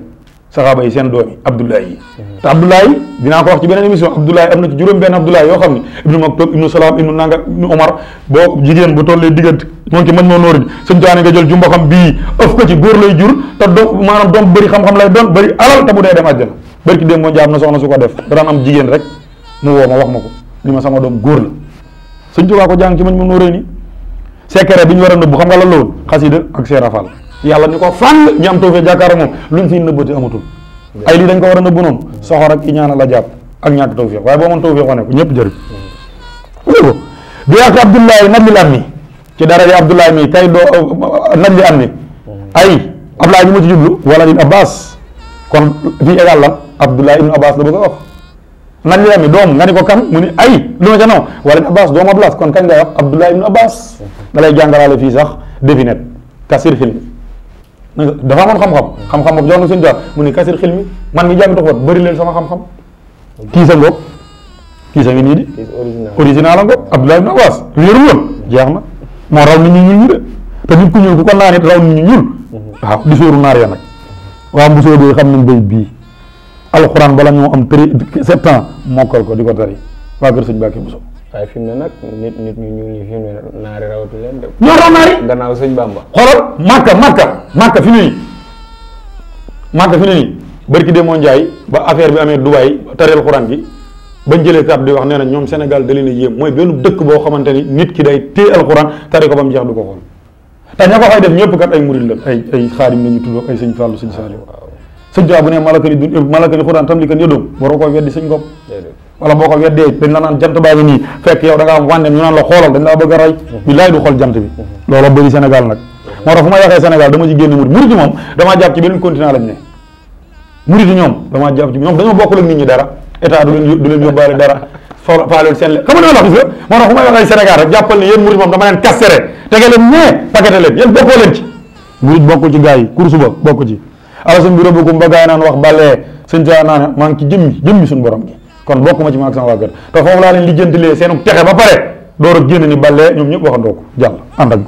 Speaker 5: saxaaba yi seen doomi Abdoulaye yi te Abdoulaye dinaa ko wax ci beneen émission Abdoulaye am na ci juróom-benn Abdoulaye yoo xam ne ibnu Maktoum ibnu Salaam ibnu Nanga ibnu Omar boo jigéen bu tollee diggante moom ci mën moo nóori sëñ Tuubaa nga jël ju mboxam bii ëf ko ci góor lay jur te doom maanaam doom bëri xam-xam lay doon bëri alal te bu dee dem àjjana bëri ki dem moo jaam na soxna su ko def daan am jigéen rek mu woo ma wax ma ko li ma sama doom góor la sëñ Tuubaa ko jàng ci mën moo nóoree ni secret bi ñu war a nëbb xam nga lan la woon xasida ak Cheikh Rafal yàlla ñu ko fànn ñi am tawfeex jàkkaar moom luñ fiy nëbbati amatul ay lii dañ ko war a nëbb noonu soxor ak iñaan la jàpp ak ñàkk tawfeex waaye boo mën tawfeex wane ko ñëpp jëriñ ko bi ak Abdoulaye najli am ni ci daraja Abdoulaye mi kay doo najli am ni ay Abdoulaye ñu ma ci jublu wala nit Abbas kon fii égal la Abdoulaye ibnu Abbas la bëgg a wax najli am ni doom nga ni ko kan mu ni ay lu ma ca naw wala Abbas doomu Abbas kon kañ ngay wax Abdoulaye ibnu Abbas da lay jàngalaale fii sax devinette kasir xil mi dafa amoon xam-xam boobu jox na suñu jaar mu ni kasir xil mi man mi jàng taxawat bëri leen sama xam-xam kii sa ngoog kii sa ngi nii di original la ngoog Abdoulaye ibnu Abbas wéeru woon jeex na moo raw nit ñu ñuul ñi de te nit ku ñuul ku ko naan it raw nit ñu ñuul waaw di sóoru naar ya nag waa mbusoo bi xam nañ bayit bii alxuraan bala ñoo am 7 ans mokkal ko di ko tari waa kër sëñ Mbàkke Buso
Speaker 4: waaye fi mu ne nag nit ñu ñuul ñi fi mu ne naari rawatu leen de.
Speaker 5: ñoo raw naari
Speaker 4: gannaaw sëñ Bamba.
Speaker 5: xoolal Makka fi ne nii barki Demba Ndiaye ba affaire bi amee Dubaay tareel xuraan gi bañ jëlee kàddu di wax nee na ñoom Sénégal da leen a yéem mooy benn dëkk boo xamante ni nit ki day téye alxuraan tari ko ba mu jeex du ko xool te ña ko fay def ñëpp kat ay murid la ay xaadim la ñu tudd ay sëñ Fallou sëñ Saliou sëñ Tuubaa bu ne malaka ni xuraan tam li kan yëdoom waroo ko weddi sëñ gopp wala boo ko weddee dañ la naan jant baa ngi nii fekk yow da ngaa am wànneem ñu naan la xoolal dañ laa bëgg a rey billaay du xool jant bi loolu bëri Sénégal nag moo tax fu ma waxee Sénégal dama ci génn murid yi moom damaa jàpp ci beneen continent lañ ne murid yi ñoom damaa jàpp ci ñoom dañoo bokkul ak nit ñi dara état du leen yóbbaale dara faaleel seen le xam nga la wax gis nga moo tax fu may waxee Sénégal rek jàppal ne yéen murid moom dama leen kastere tege leen ñee paqueté leen yéen bokkoo leen ci murid bokkul ci gars yi course ba bokku ci ala suñ bureau boobu ba gars yi naan wax balee sëñ ta naa maa ngi ci jëmmi suñu borom gi kon bokkuma ci ma ak sama waa kër te foofu laa leen lijjantilee seenu texe ba pare door a génn ni balee ñoom ñëpp waxandoo ko jàll ànd ak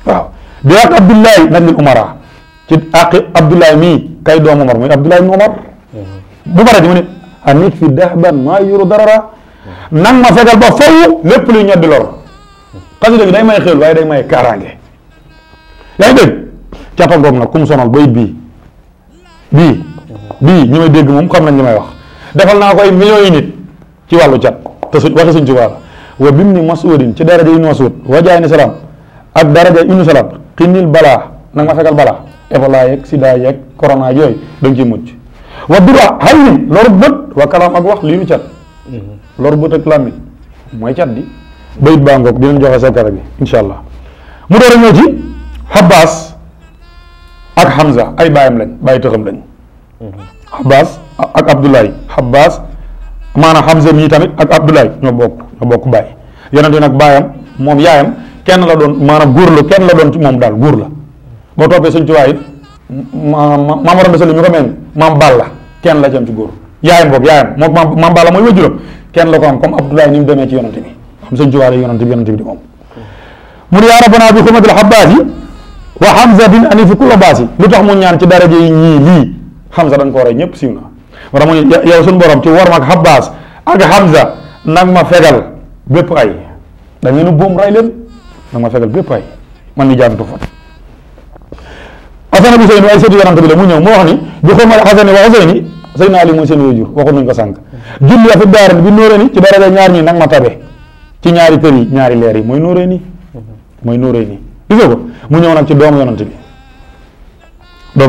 Speaker 5: waaw bi ak Abdoulaye najlil umara ci àqi Abdoulaye mii kay doomu Omar mooy Abdoulaye ibn Omar bu pare ci mu ne a nit fi dahban maa yuru darara nang ma fegal ba faw lépp luy ñoddi lor xasida gi day may xéwal waaye day may kaaraange yaa ngi dégg càppangoog nag kum sonal bayit bii ñi may dégg moom xam nañ li may wax defal naa koy millions yi nit ci wàllu cat te waxi suñ Tuubaa wa bim ni masudin ci daraja ibnu Masud wa jaay ni salaam ak daraja ibnu salaam xinnil balaa nag ma fegal balaa Ebola yeeg sida yeeg corona yooyu da nga ciy mucc wa dura xay nin loru bët wa kalaam ak wax lii nu cat loru bët ak làmmiñ mooy cat di bayit baa ngoog dinañ joxe secret bi insha allah mu door a ñëw ci Abbas ak Hamza ay baayam lañ bàyyi tëxam lañ Abbas ak Abdoulaye Abbas maanaam Hamza mii tamit ak Abdoulaye ñoo bokk bàyyi yonente nag baayam moom yaayam kenn la doon maanaam góor la kenn la doon ci moom daal góor la boo toppee Sëñ Tuubaa it maam waroon na sali ñu ko mel maam Balla kenn la ci am ci góor yaayam moom maam Balla mooy wajuram kenn la ko am comme Abdoulaye ni mu demee ci yonente bi xam Sëñ Tuubaa la yonente bi di moom mu ne yaa rabbana bi xumatil Abbas yi wa Hamza bin anifi kulla baas yi lu tax mu ñaan ci daraja yi ñii lii Hamza dañ ko rey ñëpp siiw na war mu yow suñu borom ci war ma ak Abbas ak Hamza nag ma fegal bépp ay da ngeen boom ray leen nag ma fegal bépp ay man mi jaantu fa Hasan bi Useyni ay sëtu yonante bi la mu ñëw mu wax ni bi xumal Hasan wa Useyni Seydina Ali mooy seen waajur waxoon nañ ko sànq julli fi daaran bi nóoree ni ci daraja ñaar ñi nag ma tabe ci ñaari kër yi ñaari leer yi mooy nóoree ni gis ko mu ñëw nag ci doomu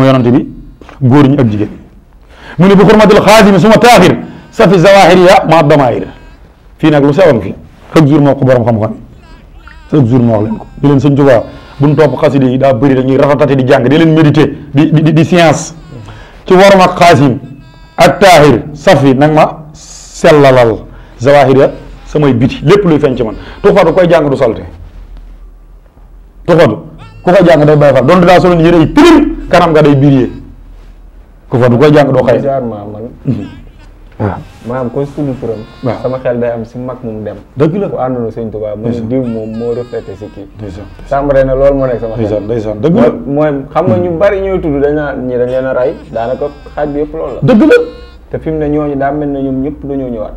Speaker 5: yonante bi góor ñi ak jigéen mu ne bu xurmatil xaadimi suma taaxir safi zawahiriya ma damair fii nag lu sewoon fi chaque jour moo ko borom xam-xam chaque jour moo wax leen ko di leen Sëñ Tuubaa buñ topp xaside yi daa bëri dañuy ratatati di jàng di leen méditer di science ci warum ak xaasim ak taaxir safi nag ma sellalal zawahiriya samay biti lépp luy feeñ ci man tuxfatu koy jàng du salte tuxfatu ku koy jàng day bàyyi fa doon daa solo yére yi tilim kanam nga day biriyee ku fa du koy jàng doo xëy
Speaker 4: waaw maanaam ko suñu turam sama xel day am si mag mu dem
Speaker 5: dëgg la
Speaker 4: ku àndoon Sëñ Tuubaa mu ne diw moom moo reflété si kii sàmbare na loolu moo nekk sama xel
Speaker 5: ndeysaan dëgg la
Speaker 4: mooy xam nga ñu bari ñooy tudd dañ leen a rey daanaka xaaj bi yëpp loolu la
Speaker 5: dëgg la
Speaker 4: te fi mu ne ñooñu daa mel ne ñoom ñëpp dañoo ñëwaat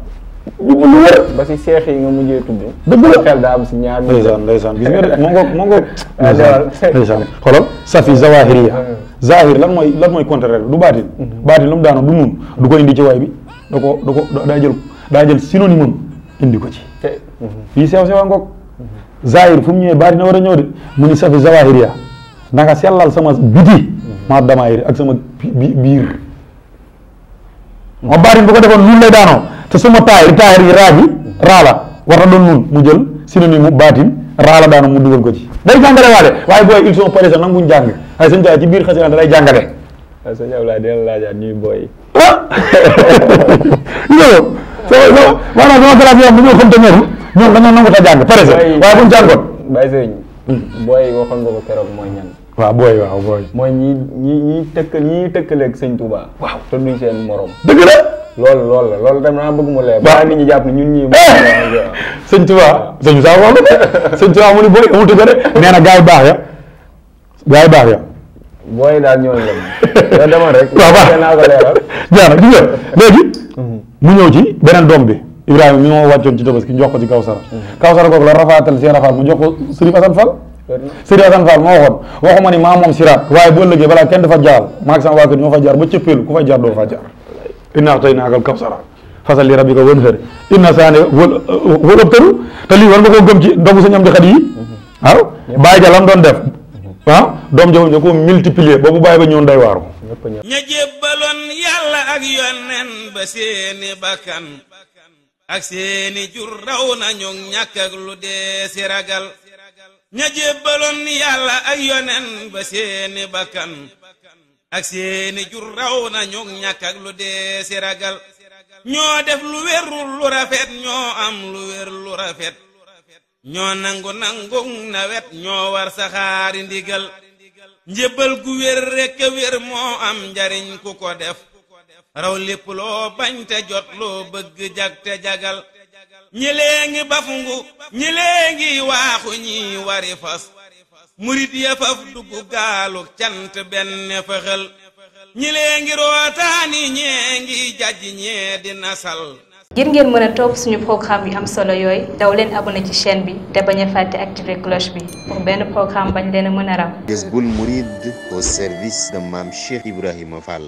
Speaker 5: lu wër
Speaker 4: ba si seex yi nga mujjee tudd
Speaker 5: dëgg la
Speaker 4: xel daa am si ñaar
Speaker 5: ndeysaan gis nga de moo ngoog ndeysaan xoolal safi zawahiriya zahir lan mooy contraire bi du baatin baatin lu mu daano du nun du ko indi ci waay bi daa jël synonyme indi ko ci fii sew sewa ngoog zahir fu mu ñëwee baati na war a ñëw de mu ni safi zawahiriya na nga sellal sama biti ma damaayir ak sama biir ma baatin bu ko defoon nun lay daanoo te suma taayir yi raa bi raa la war na doon nun mu jël synonyme mu baatin raa la daanoo mu dugal ko ci day jàngale waale waaye booy ils sont parés sax nanguñ jàng waaye sëñ Tuubaa ci biir xasida da lay jàngale
Speaker 4: waaw sëñ Ablaye dina la laajaat ñuy booy
Speaker 5: maanaam sama classe yi bu ñoo xam te neexul ñoom dañoo nangu ta jàng pare waaye buñ jàngoon
Speaker 4: bàyyi sëñ booy waxoon nga ko keroog mooy ñan
Speaker 5: waaw booy
Speaker 4: mooy ñi tëkkaleeg sëñ Touba waaw te duñ seen morom
Speaker 5: dëgg la
Speaker 4: loolu dem naa bëgg mu leer ba nit ñi jàpp ne ñun ñii
Speaker 5: sëñ Touba sëñ saa wax la sëñ Touba mu ni booy amul tëgg de nee na gaa yi baax ya
Speaker 4: booy daal ñooñu la yow demal rek
Speaker 5: waaw baax
Speaker 4: naa ko leeral
Speaker 5: jaana gis nga léegi mu ñëw ci beneen doom bi Ibrahima mi moo wàccoon ci Tabaski jox ko ci Kawsara kooku la rafaatal seen rafaat mu jox ko Sëriñ Asan Fall Sëriñ Asan Fall moo waxuma ni maa moom siraat waaye boo ëllëgee balaa kenn dafa jaar maag sama waa kër ñoo fa jaar ba cëppeelu ku fay jaar doo fa jaar innaa tey naakal Kawsara fasal li rabbika wanhar inna saane wal abtaru te lii war nga koo gëm ci ndogu sa ñam di xat yi waaw bàyyi ja lam doon def doom jaww ji ko multiplier boobu bàyyi ba ñëw day waaru
Speaker 3: ña jébbaloon yàlla ak yonen ba seeni bakkan ak seeni jur raw nañu ñàkk ak lu dee si ragal ña jébbaloon yàlla ak yonen ba seeni bakkan ak seeni jur raw nañu ñàkk ak lu dee si ragal ñoo def lu wérul lu rafet ñoo am lu wér lu rafet ñoo nangu nawet ñoo war saxaari ndigal njëbbal gu wér rekk wér moo am njariñ ku ko def raw lépp loo bañ te jot loo bëgg jag te jagal ñi léegi bafungu ñi léegi waaxu ñi wari fas murit ya faf dugg gaalu cant benn fëxal ñi léegi rootaani ñee ngi jajj ñee di nasal
Speaker 1: ngir ngeen mën a topp suñu programme yu am solo yooyu daw leen abonné ci chaîne bi te bañ a fàtte activer cloche bi pour benn programme bañ leen a mën a raw.
Speaker 2: Jazboul Mouride au service de Mame Cheikh Ibrahima Fall.